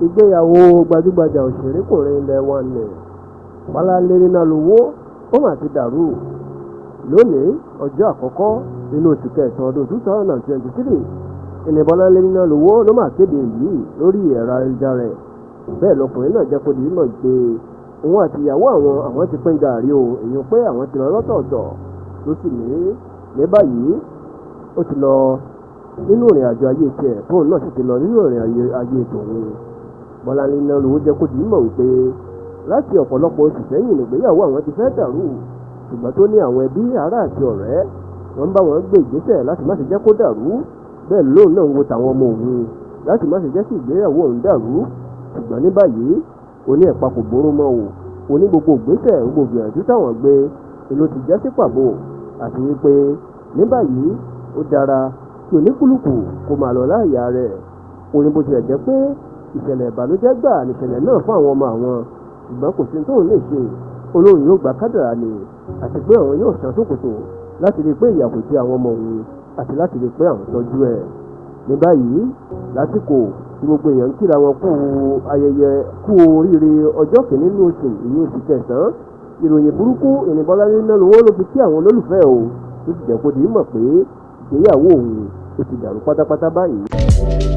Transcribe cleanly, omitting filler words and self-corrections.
Ìgbéyàwó gbajúgbajà òṣèrékùnrin ilẹ̀ wa ní Bọ́láńlé Nínálowó, ó mà ti dàrú. Lónìí, ọjọ́ àkọ́kọ́ nínú oṣù kẹsàn-án ọdún 2023, ìní Bọ́láńlé Nínálowó ló mà kéde èyí lórí ẹ̀rọ ayélujára rẹ̀. Bẹ́ẹ̀ lọkùnrin náà jẹ́ kó di mímọ̀ pé òun àti ìyàwó àwọn ti pín gààrí o, èyí pé àwọn ti lọ lọ́tọ̀ọ̀tọ̀, ló sì ní báyìí ó ti lọ nínú ìrìn àjò ayé tiẹ̀, tóun náà sì ti lọ nínú ìrìn ayé tòun. Bọ́láńlé Nínálowó jẹ́ kó di mímọ̀ wípé láti ọ̀pọ̀lọpọ̀ oṣù sẹ́yìn nígbéyàwó àwọn ti fẹ́ dàrú, ṣùgbọ́n tó ní àwọn ẹbí, ará àti ọ̀rẹ́ wọ́n ń bá wọn gbé ìgbésẹ̀ láti má ṣe jẹ́ kó dàrú. Bẹ́ẹ̀ lóun náà ń wo tàwọn ọmọ òun láti má ṣe jẹ́ kí ìgbéyàwó òun dàrú. Ṣùgbọ́n ní báyìí, oní ẹ̀pà kò bóró mọ́ o. Oní gbogbo ìgbésẹ̀, gbogbo ìgbìyànjú táwọn gbé ló ti já sí pàbó, àti wípé ní báyìí ó dára kí oníkúlùkù kó máa lọ láàyè rẹ̀. Ó ní bó tilẹ̀ jẹ́ pé ìṣẹ̀lẹ̀ ìbànújẹ́ gbà níṣẹ̀lẹ̀ náà fún àwọn ọmọ àwọn, ṣùgbọ́n kò sí tóun lè ṣe. Olóhùn yóò gba kádàrá ni, àti pé àwọn yóò san ṣòkòtò láti rí i pé ìyà kò jẹ àwọn ọmọ òun àti láti rí i pé àwọn tọ́jú ẹ̀. Ní báyìí, lásìkò tí gbogbo èèyàn ń kíra wọn kú ayẹyẹ kú oríire ọjọ́ kìíní nínú oṣù ìní oṣù kẹsàn-án, ìròyìn burúkú ìní Bọ́láńlé Nínálowó ló fi kí àwọn olólùfẹ́ o, tó sì jẹ́ kó di mímọ̀ pé ìgbéyàwó òun ó ti dàrú pátápátá báyìí.